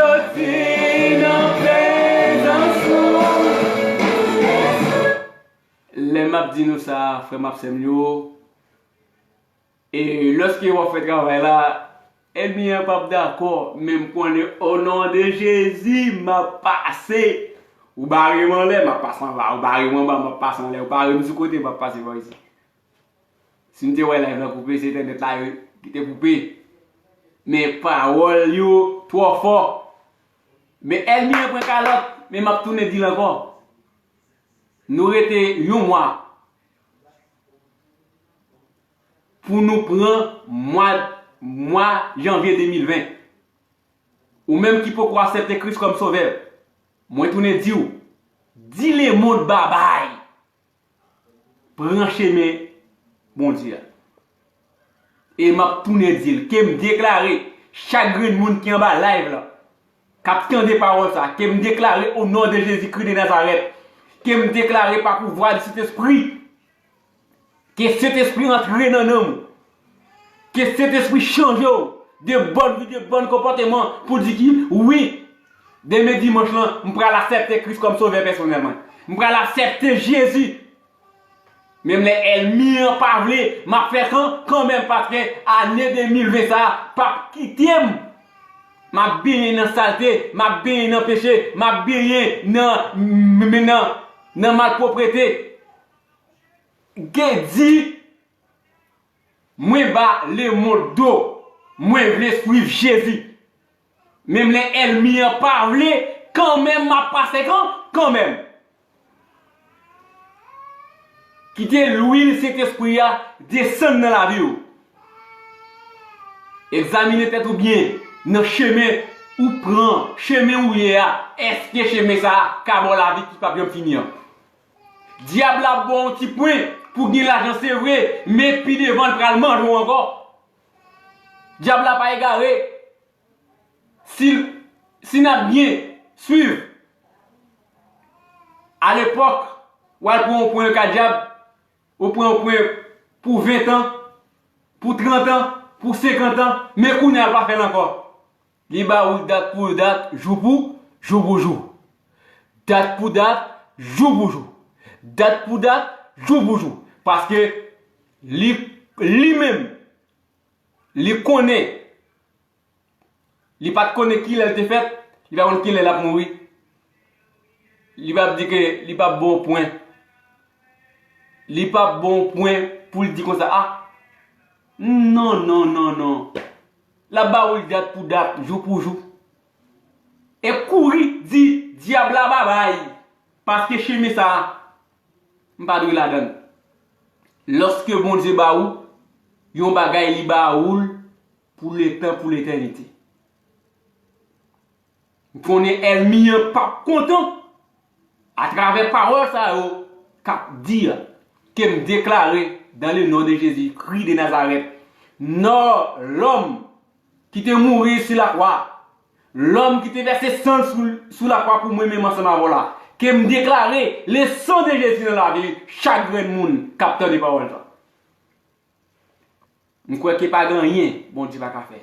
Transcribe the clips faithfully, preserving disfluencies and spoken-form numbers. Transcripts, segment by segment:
Soti nan prezans ou. Lè m ap di nou sa, frè m ak sè m yo, e lòske w ap fè travay la, ènmi an p ap dakò, men m konnen, o non de Jezi, m ap pase. Ou bare m anlè, m ap pase anba. Ou bare m anba, m ap pase anlè. Ou bare m sou kote, m ap pase pa isit. Si n te wè live la koupe, se entènèt la ki te koupe. Men pawòl yo twò fò. Men ènmi an pran kalòt, men m ap tounen di l ankò. Nou rete yon mwa pou nou pran mwa, mwa janvye de mil ven. Ou menm ki poko aksepte Kris kòm sovè, mwen tounen di w, di lemonn babay. Pran chemen Bondye a. E m ap tounen di l, ke m deklare, chak grenn moun ki anba live la, k ap tande pawòl sa, ke m deklare, o non de Jezikri de Nazarèt, ke m deklare pa pouvwa di Sentespri, ke Sentespri antre nan nanm ou. Ke Sentespri chanje w de bòn vi, de bòn konpòteman pou di ki, wi, demen dimanch lan, m pral aksepte Kris kòm sovè pèsonèl mwen. M pral aksepte Jezi. Menm lè ènmi an pa vle, m ap fè kan, kanmenm, paske ane de mil ven sa a p ap kite m. M ap benyen nan salte, m ap benyen nan peche, m ap benyen nan, nan, nan malpwoprete. Gen di, mwen ba lemonn do, mwen vle swiv Jezi. Menm lè ènmi an pa vle, kanmenm m ap pase kan, kanmenm. Kite lwil Sentespri a desann nan lavi w. Egzamine tèt ou byen nan chemen ou pran, chemen ou ye a. Èske chemen sa a ka ba w lavi ki p ap janm fini an? Dyab la ap ba w yon ti pwen pou gen lajan, se vre, men pi devan l pral manje w ankò. Dyab la pa egare. Si, si n ap byen swiv, alepòk, w al pran yon pwen yo ka dyab, ou pran yon pwen pou ven tan, pou trant an, pou senkant an, men kounye a l pa fè l ankò. Li ba ou l dat pou dat, jou pou, jou pou jou. Dat pou dat, jou pou jou. Dat pou dat, jou pou jou. Paske li, li menm, li konnen, li pa t konnen kilè l te fèt, li pa konn kilè l ap mouri. Li p ap di ke li p ap bon pwen. Li p ap bon pwen pou l di konsa, a, non, non, non, non. L ap ba ou l dat pou dat, jou pou jou. E kouri di dyab la babay. Paske chemen sa a, m pa dwe ladan l. Lòske Bondye ba ou yon bagay, li ba ou l pou letan, pou letènite. M konnen ènmi an p ap kontan atravè pawòl sa yo k ap di a, ke m deklare, dans le nom de Jésus-Christ de Nazareth, non, lòm ki te mouri sou lakwa, lòm ki te vèse san l sou, sou lakwa pou mwen menm ansanm avè w la, ke m deklare le sang de Jésus nan lavi chak grenn moun k ap tande pawòl sa. M kwè ke pa gen anyen Bondye pa ka fè.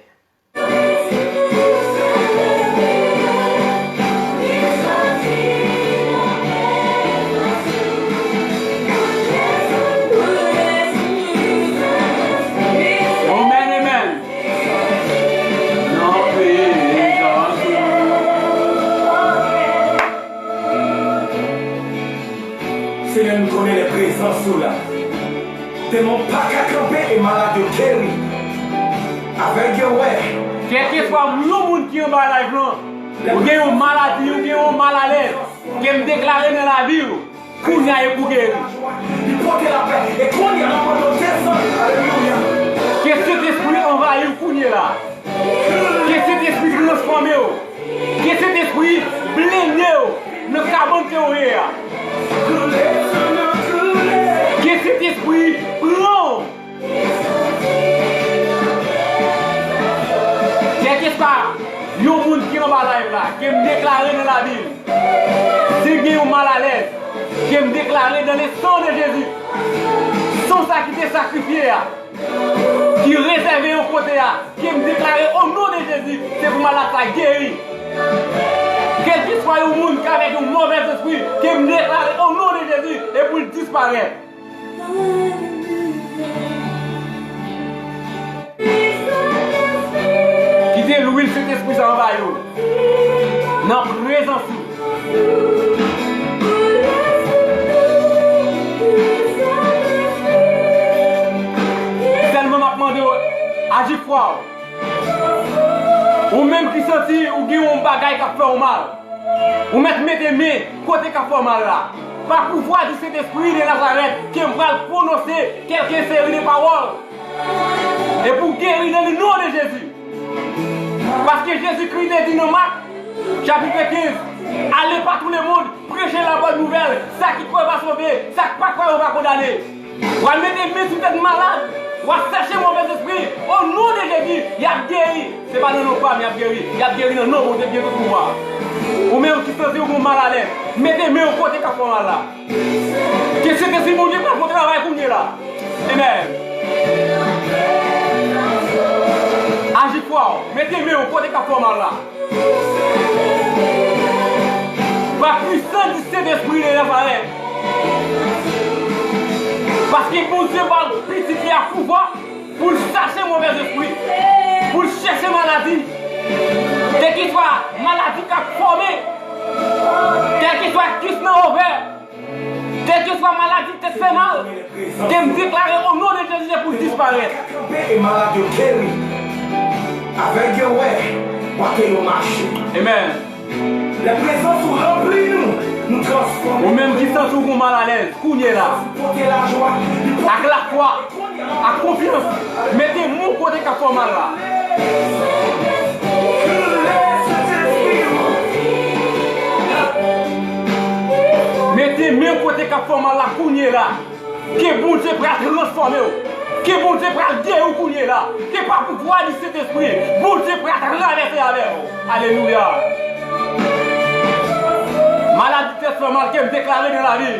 Amèn, amèn. Nan prezans ou. Senyè, nou konnen lè prezans ou la. Demon pa ka kanpe e malad yo geri. Avèg yo wè. Kèlkeswa yon moun ki anba live lan, ou gen yon maladi, ou gen yon malalèz, ke m deklare nan lavi w, kounye a e pou geri. Li pote lapè e kounye a nan mwen yo desann. Alelouya. Ke Sentespri anvayi w kounye la. Ke Sentespri transfòme w. Ke Sentespri blende w nan kabann ke w ye a. Ke Sentespri pran w. Kèlkeswa yon moun ki anba live la, ke m deklare nan lavi l, si gen yon malalèz, ke m deklare dans le sang de Jésus, san sa ki te sakrifye a, ki rezève yon kote a, ke m deklare o non de Jezi, se pou malad sa geri. Kèlkeswa yon moun k avèk yon movèz espri, ke m deklare o non de Jezi, e pou l disparèt. Kite lwil Sentespri sa anba yo. Nan prezans ou. Sèlman m ap mande w, aji fwa w. Ou menm ki santi ou gen yon bagay k ap fè w mal, ou mèt mete men kote k ap fè w mal la. Pa pouvwa di Sentespri de Nazarèt ke m pral pwononse kèlke seri de pawòl. E pou geri nan non de Jezi. Paske Jezikri te di nan Mak, chapit kenz, allez par tout le monde, prêchez la bonne nouvelle, sa ki kwè va sove, sa k pa kwè yo va kondane. W ap mete men sou tèt malad, w ap chèche movèz espri, o non de Jezi, y ap geri. Se pa nan non pa m y ap geri, y ap geri nan non Bondye ki gen tout pouvwa. Ou menm ki santi w gen malalèz, mete men w kote k ap fè w mal la. Ke Sentespri Bondye pral fè yon travay kounye la. Amèn. Aji fwa w, mete men w kote k ap fè w mal la. Pa pwisans di Sentespri de Nazarèt. Paske Bondye ba pitit li a pouvwa pou l chache movèz espri, pou l chèche maladi. Kèlkeswa maladi k ap fòme, kèlkeswa kis nan ovè, kèlkeswa maladi tèt fè mal, ke m deklare o non de Jezi se pou l disparèt. Kanpe e malad yo geri. Avèg yo wè, bwate yo mache. Amèn. Lè prezans ou ranpli nou, nou transfòme. Ou menm ki santi w gon malalèz, kounye la, pote lajwa, ak lafwa, ak konfyans, mete men w kote k ap fè w mal la. Mete men w kote k ap fè w mal la kounye la. Ke Bondye pral transfòme w. Ke Bondye pral geri w kounye la. Ke pa pouvwa di Sentespri, Bondye pral travèse avè w. Alelouya. Maladi tèt fè mal ke m deklare nan lavi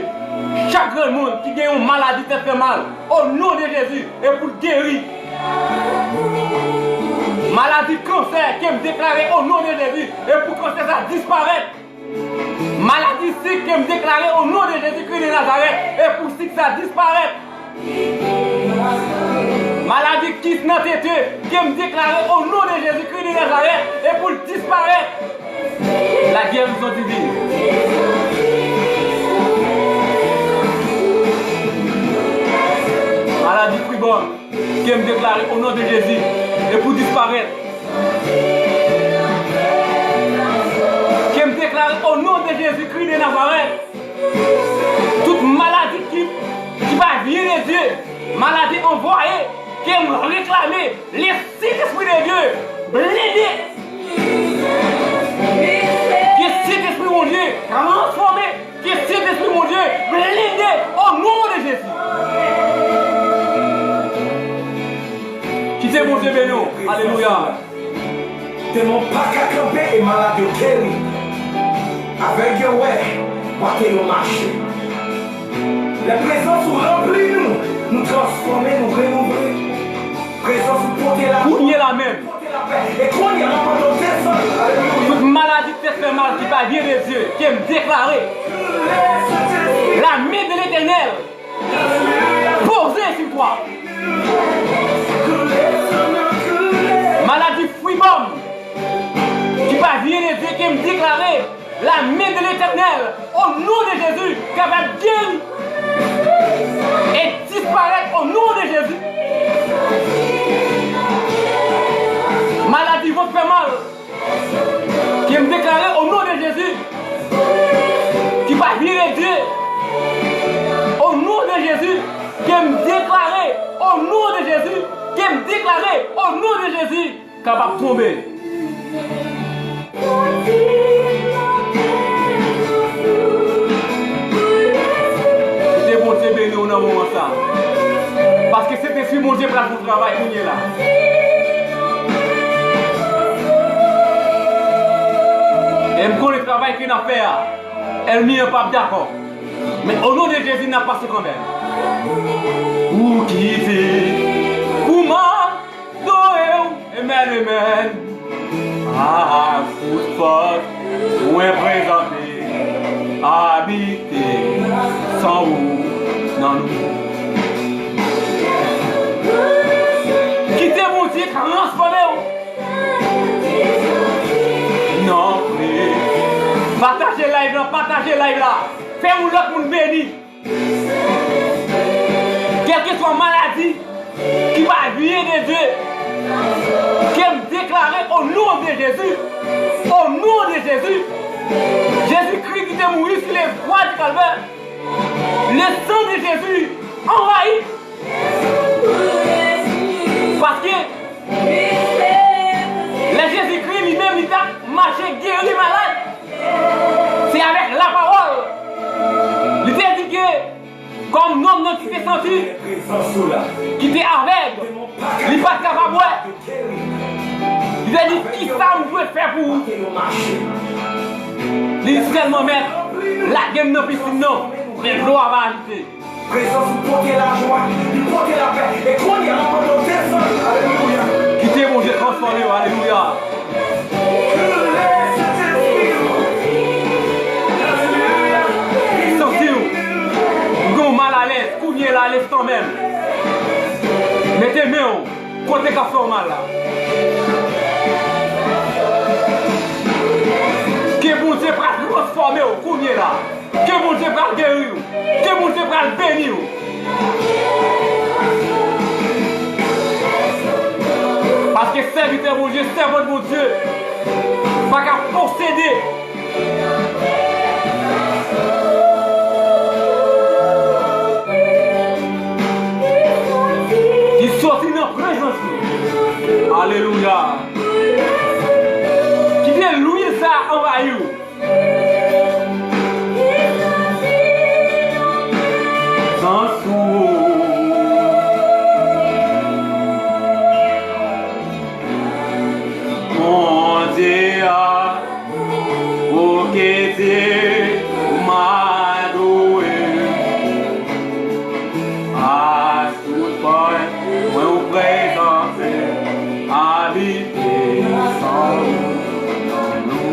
chak granmoun ki gen yon maladi tèt fè mal, o non de Jezi, e pou l geri. Maladi kansè ke m deklare o non de Jezi, e pou kansè sa disparèt. Maladi sik ke m deklare o non de Jezikri de Nazarèt, e pou sik sa disparèt. Maladi kis nan tete ke m deklare o non de Jezikri de Nazarèt, e pou l disparèt. La guérison divine. Maladi fribòm ke m deklare o non de Jezi, e pou disparèt. Ke m deklare o non de Jezikri de Nazarèt, tout maladi ki, ki pa vyen de Dye, maladi anvwaye, ke m reklame, le Sentespri de Dye blende. Ke Sentespri Bondye transfòme. Ke Sentespri Bondye blende o non de Jezi. Kite Bondye beni w. Alelouya. Demon pa ka kanpe e malad yo geri. Avèg yo wè, bwate yo mache. Lè prezans ou ranpli nou, nou transfòme, nou renouvle. Prezans ou pote la. Kounye la menm. Tout maladi tèt fè mal ki pa vyen de Dye, ke m deklare, la main de l'Éternel poze sou twa. Maladi fribòm ki pa vyen de Dye, ke m deklare, la main de l'Éternel, o non de Jezi, kapab geri e disparèt o non de Jezi. Maladi vant fè mal, ke m deklare o non de Jezi, ki pa vyen de Dye, o non de Jezi, ke m deklare o non de Jezi, ke m deklare o non de Jezi. Kapab tonbe. Kite Bondye beni w nan moman sa. Paske Sentespri Bondye pral fè yon travay kounye la. E m konnen travay ke n ap fè a, ènmi an p ap dakò. Men o non de Jezi, n ap pase kanmenm. Ou kite kouman doye w. Amen, amen. Ak tout fòs, mwen prezante abite san ou nan nou. Kite Bondye transfòme w. Non, pataje live la, pataje live la. Fè yon lòt moun beni. Kèlkeswa maladi ki pa vyen de Dye, ke m deklare o non de Jezi, o non de Jezi, Jezikri ki te mouri sou le kwa di Kalvè, le san de Jezi anvayi. Paske lè Jezikri li menm li t ap mache geri malad, se avèk lapawòl. Li te di ke kòm nonm nan ki te santi, ki te avèg, li pa t kapab wè. Li te di, kisa m dwe fè pou ou? Li di sèlman, Mèt, lage m nan pisin nan, men dlo a va aji. Prezans ou pote lajwa, li pote lapè. E kounye a, m ap mande w desann. Alelouya. Kite Bondye transfòme w. Alelouya. Alelouya. Santi w gen yon malalèz, kounye a, lenstan menm. Mete men w kote k ap fè w mal la. Ke Bondye pral transfòme w kounye a la. Ke Bondye pral geri w. Ke Bondye pral beni w. Paske sèvitè Bondye, sèvant Bondye, pa ka posede ki soti nan prezans li. Alelouya. Kite lwil sa a anvayi w. Sans ou, Bondye a, ou kite m adore. Tout fòs, mwen ou prezante, abite san ou nan nou.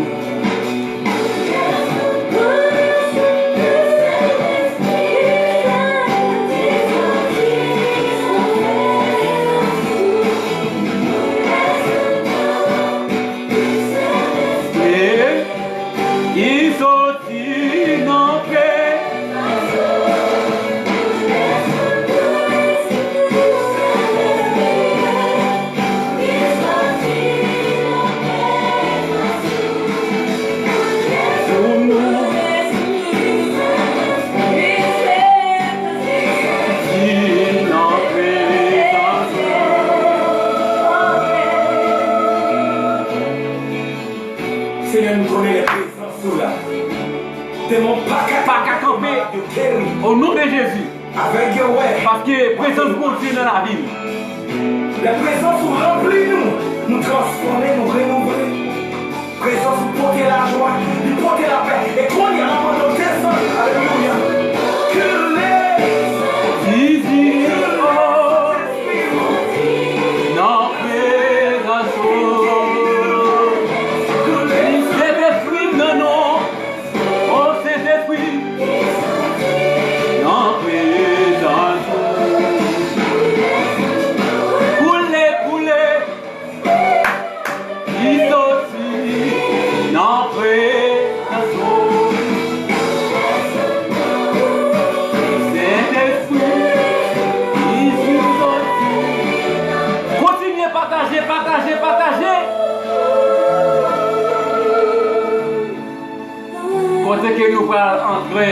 E ki soti nan pe. Sou nou. Ki nan prezans ou. Senyè, nou konnen lè prezans ou la. Demon pa ka, pa ka kanpe. Yo geri. O non de Jezi. Avèg yo wè. Paske prezans Bondye nan lavi m. Lè prezans ou ranpli nou, nou transfòme, nou renouvle. Prezans ou pote lajwa, li pote lapè. E kounye a, n ap mande w desann. Alelouya. Kile. Izi, o, nan prezans ou. Sentespri m nan non. O Sentespri, nan prezans ou. Koule, koule, ki soti nan prezans ou. Sentespri, ki soti. Kontinye pataje, pataje, pataje. Kote ke nou pral antre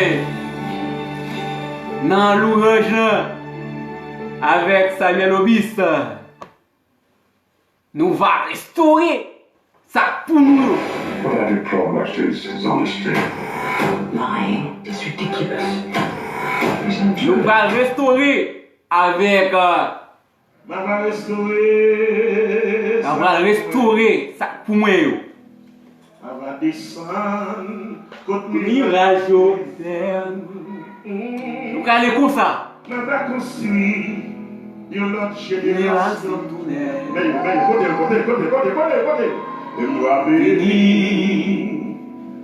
nan louranj lan avèk Samuel Obis. Nou va restore sa k pou nou yo. What I did promise is, is on the street. Lying is ridiculous. Nou pral restore avèk, euh, Mwen va restore. Mwen va restore sa k pou mwen yo. Mwen va desann kot miraj yo. Nou ka ale konsa. Mwen va konstwi yon lòt jenerasyon. Men yo, men yo, kote l, kote l, kote l, kote l, kote l, kote l? E m va beni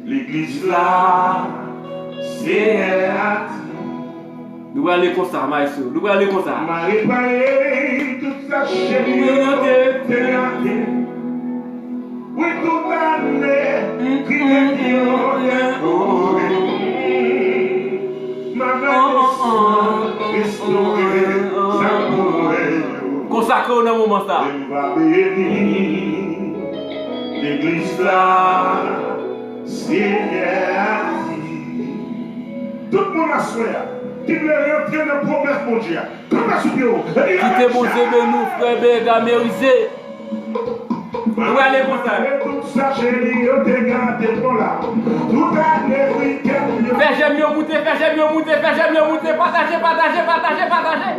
legliz la, Senyè a di. Nou prale konsa, maestro. Nou prale konsa. M a repare tout sa cheri yo te gate. Wi, tout ane ki te di yo te mouri. M a desann restore sa pou mwen yo. Konsakre w nan moman sa. E m va beni legliz la, Senyè a di. Tout moun aswè a ki vle rantre nan pwomès Bondye a, kanpe sou pye w. Kite Bondye beni w, frè Berga Merize. Nou prale konsa. Tout sa cheri yo te gate pou la. Tout ane wikèn yo. Fè jèm yo moute, fè jèm yo moute, fè jèm yo moute. Pataje, pataje, pataje, pataje.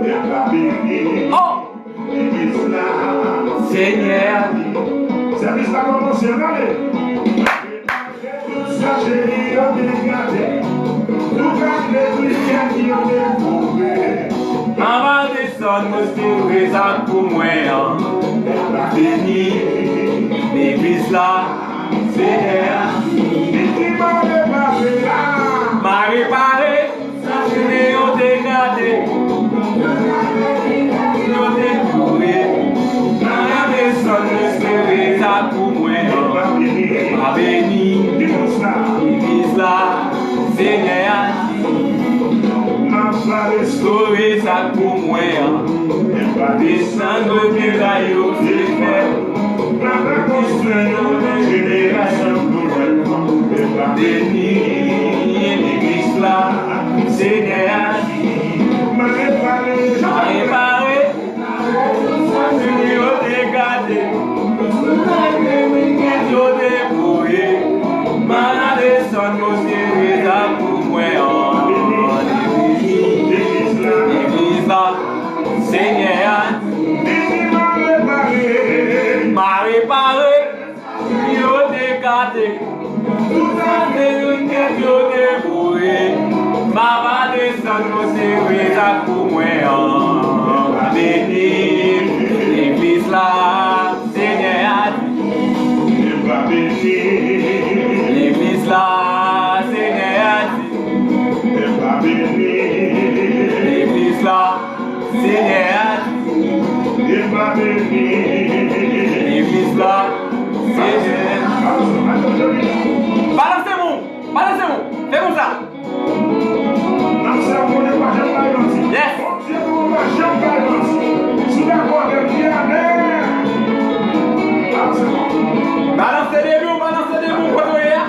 E pa beni. Oh! Legliz la, Senyè a di. Sèvis la kòmanse, ale. Tout sa cheri yo te gate. Tout ane wikèn yo te mouri. M a desann restore sa pou mwen an. E pa beni legliz la, Senyè a di. Li di m a repare la. M a repare. Sa cheri yo te gate, yo te mouri. M a desann restore sa pou mwen. M a beni legliz la, Senyè a di. M a restore sa pou mwen. M a desann restore sa yo te fè. Papa konstwi yon jenerasyon pou lòt. E pa beni legliz la, Senyè a di. M a repare, m a repare. Yo te gate, yo te boure. M a desann restore sa pou mwen. Legliz la, legliz la, Senyè a di. M a repare. Yo te gate. Tout ane yo te, yo te boure. M a desann restore sa pou mwen an. Beni legliz la, Senyè a di. Beni legliz la, Senyè a di. Beni legliz la. Senyè a di. Legliz la. Senyè a di. Balanse moun. Balanse moun. Fè konsa. N ap sèvi Bondye pa janm bay manti. Yes. Bondye nou pa janm bay manti. Si w dakò avè m, di amèn. Balanse moun. Balanse de moun, balanse de moun, kote w ye a?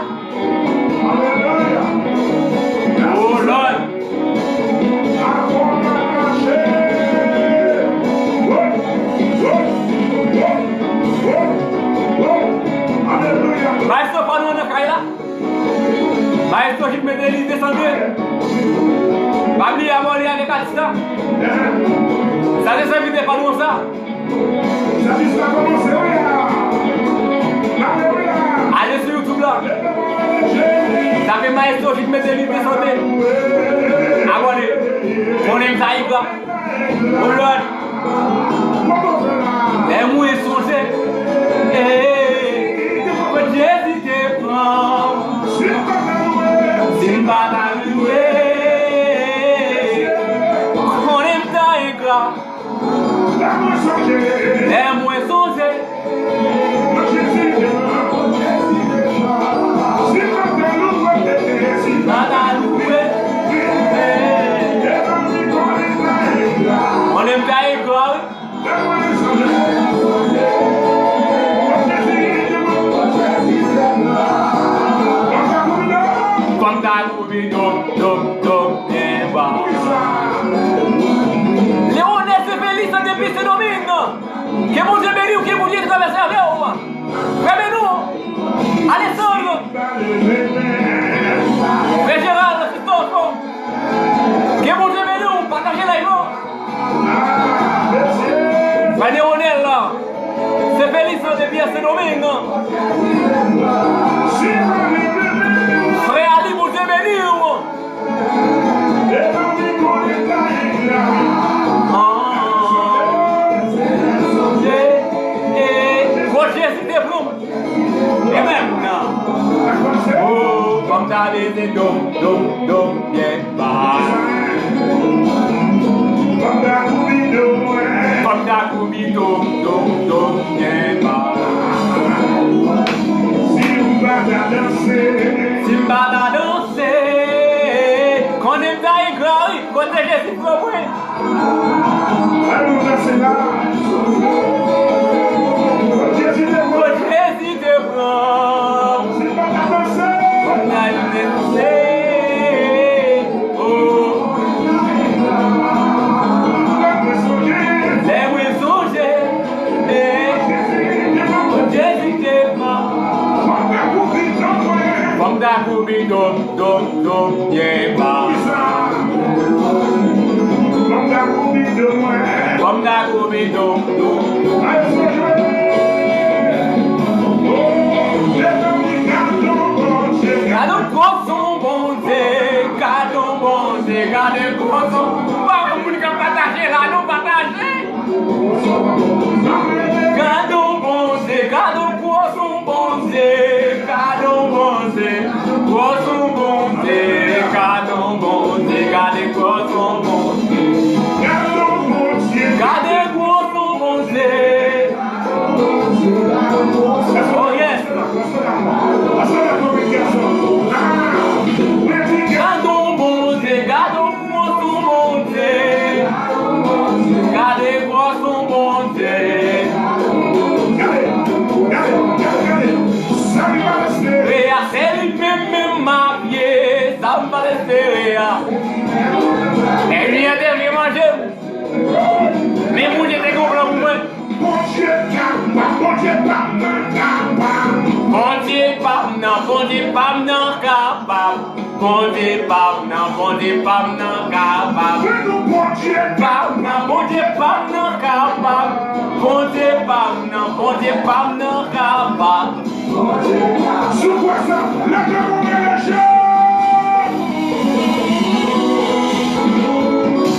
Alelouya. Oh Lord. Maestro, fò nou nan kay la. Maestro Gilles Medellin desann. Pa bliye abòne avèk atis la. Sa se sèvitè pa nou sa. Sèvis la kòmanse, wi la. Alelouya. Ale sou YouTube la. Tape Maestro Gilles Medellin desann. Abòne. Konnen m sa igra. Oh Lord. Lè mwen sonje, eh, kot Jezi te pran m. Si m pa ta louwe, konnen m ta engra. Lè mwen sonje, konnen m ta engra, wi. Fò m ta louwe, dom, dom, dom, byen ba. Leonel Sefelis depi Sendomeng. Ke Bondye beni w, ke Bondye travèse avè w. Frè Benou, Alessandro, Frè Gérald, Christophe, ke Bondye beni w, pataje live lan. Frè Leonel la, Sefelis depi Sendomeng. Frè Ali, Bondye beni w. Sa vle di do, do, do, byen ba. Fò m ta koubi do, do, do, do, byen ba. Si m pa ta danse, si m pa ta danse, konnen m ta engra wi, kote Jezi pran mwen. Alò, nou danse la. Kot Jezi te pran. Kot Jezi te pran. Si m pa ta danse. Fò m ta danse. Oh. Lè mwen sonje. Lè mwen sonje. Eh. Kot Jezi te pran. Fò m ta koubi do mwen. Fò m ta koubi do m. Do, do, byen ba. Fò m ta koubi do, do. Gade yon gwoson Bondye, gade yon Bondye, gade yon gwoson. Pa moun k ap pataje la, nou pataje. Gade yon Bondye, gade yon gwoson Bondye, gade yon Bondye, gwoson Bondye, gade yon Bondye, gade gwoson Bondye. Gade yon Bondye. Gade gwoson Bondye. Oh yes. Gade yon Bondye, gade yon gwoson Bondye. Gade gwoson Bondye. Gade, gade, gade, gade. Sa li pa espere a, se li menm, menm m ap ye. Sa m pa espere a. Ènmi an te vle manje m. Men Bondye te gen yon plan pou mwen. Bondye kapab, Bondye pa m nan kapab. Bondye pa m nan, Bondye pa m nan kapab. Bondye pa m nan, Bondye pa m nan kapab. Di nou, Bondye pa m nan, Bondye pa m nan kapab. Bondye pa m nan, Bondye pa m nan kapab. Si w kwè sa, leve pou mwen leje.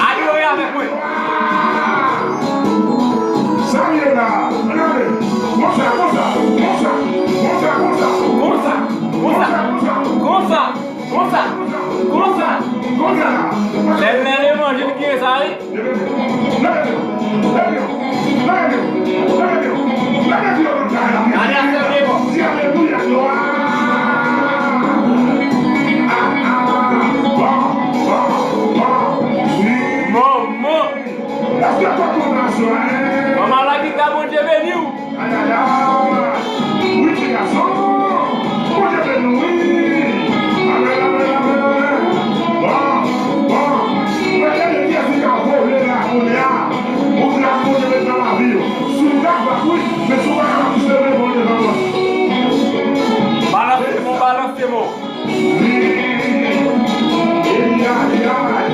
Adore avèk mwen. Sa m ye la. Gade. Konsa, konsa, konsa. Konsa, konsa. Konsa, konsa. Konsa. Konsa, konsa, konsa. Lè m nan levanjil ki gen sa wi. Gade afè m ye bon. Manman. Manman la ki ta Bondye beni w. Ayayay! Wi, ti gason! Bondye beni w, wi! Amèn, amèn, amèn, amèn! Bon, bon! Mwen, gade kiyès ki ka vole la, kounye a! Ou di la, Bondye met nan lavi w. Si w kapab, wi, men si w pa kapab, jis leve men w devan mwen. Balanse men w, balanse men w. Wi! Eyayay!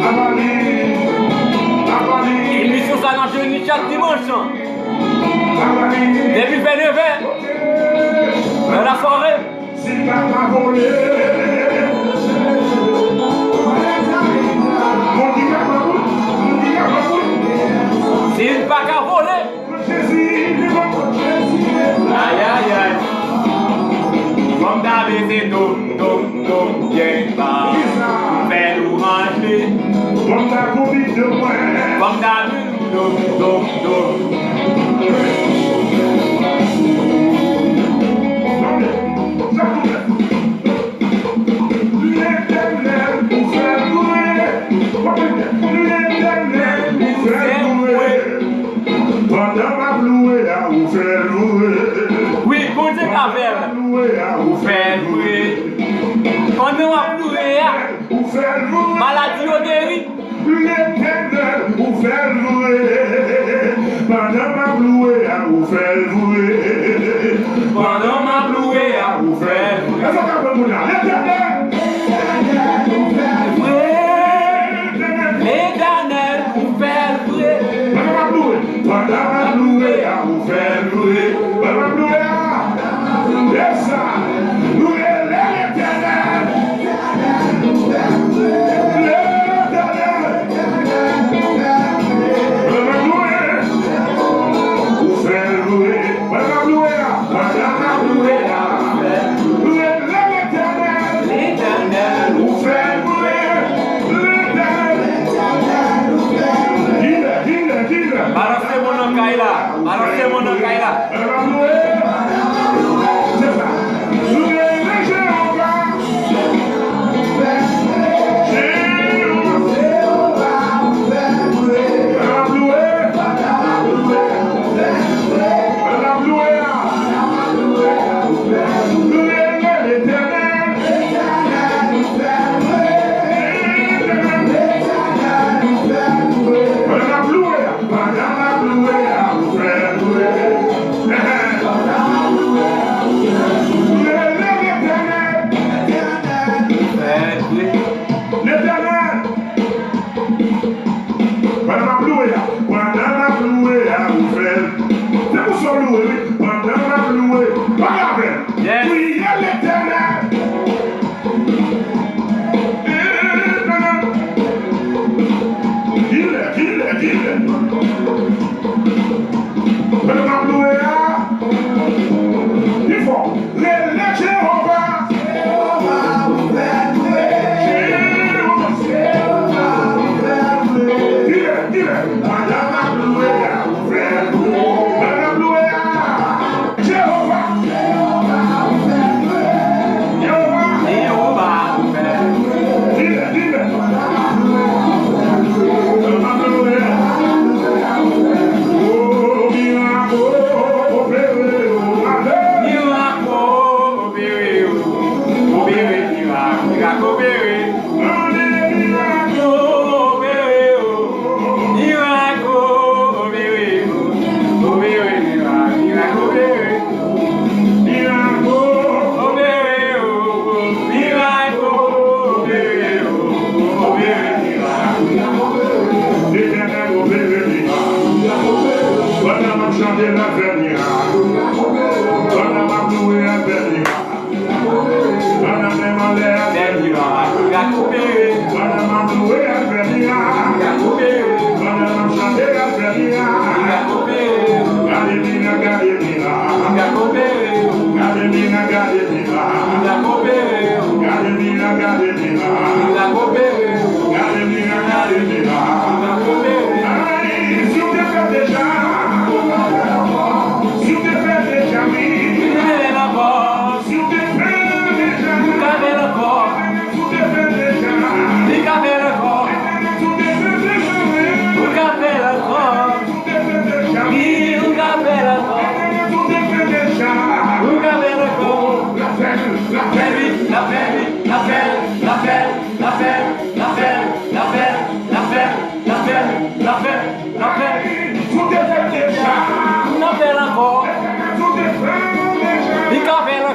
Abali! Abali! Emisyon sa n ap jwenn li chak dimanch. Depi vennevè nan lasware. Si m pa ka vole. Moun ki kapab wi, moun ki kapab wi. Si m pa ka vole. Jezi, li bon. Ayayay. Fò m ta bese do m, do m, do m byen ba. Fè lwanj li. Fò m ta koubi do mwen. Fò m ta Letènèl, ou fè l vre. Letènèl, ou fè l vre. Pandan m ap louwe a, ou fè l vre. Wi, Bondye ka fè l. Pandan w ap louwe a, ou fè l vre. Pandan w ap louwe a, ou fè l vre. Maladi yo geri. Letènèl, ou fè l vre. Pandan m ap louwe a, ou fè l vre. Pandan m ap louwe a, ou fè l vre. Èske w ka pran moun la? Letènèl, ou fè l vre. Letènèl, ou fè l vre. Pandan m ap louwe. Pandan m ap louwe a, ou fè l vre. Pandan m ap louwe a. Esa, nou rele Letènèl. Letènèl. Pandan m ap louwe, ou fè l vre. Pandan m ap louwe a, pandan m ap louwe a, nou rele Letènèl.